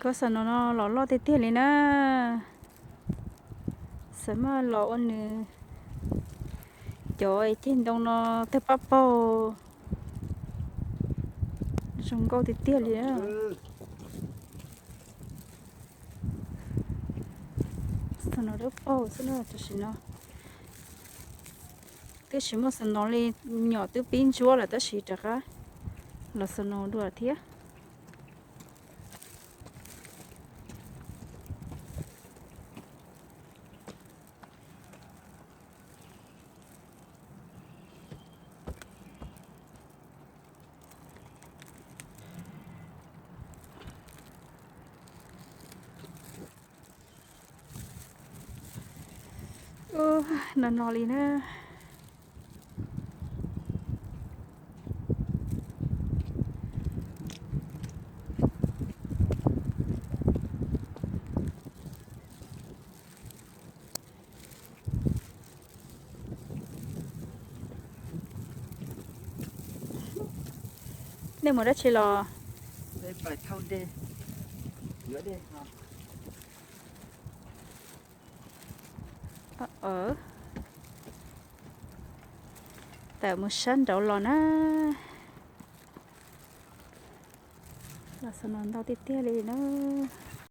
Koj xav no no los loj tiag tiag li na. Xav maj los ua nws cov ceg ntoo no tawg paj paug. Zoo nkauj tiag tiag li. Xav no dawb paug xwb na, tam sim no twb tsis muaj xav no li, nyom twb pib ntsuab lawm tab sis rov qab los xav no dua thiab. No no li na. Nej mus dab tsi los? Tawm mus sab nraud los na. Los xav no ntau tiag tiag li na.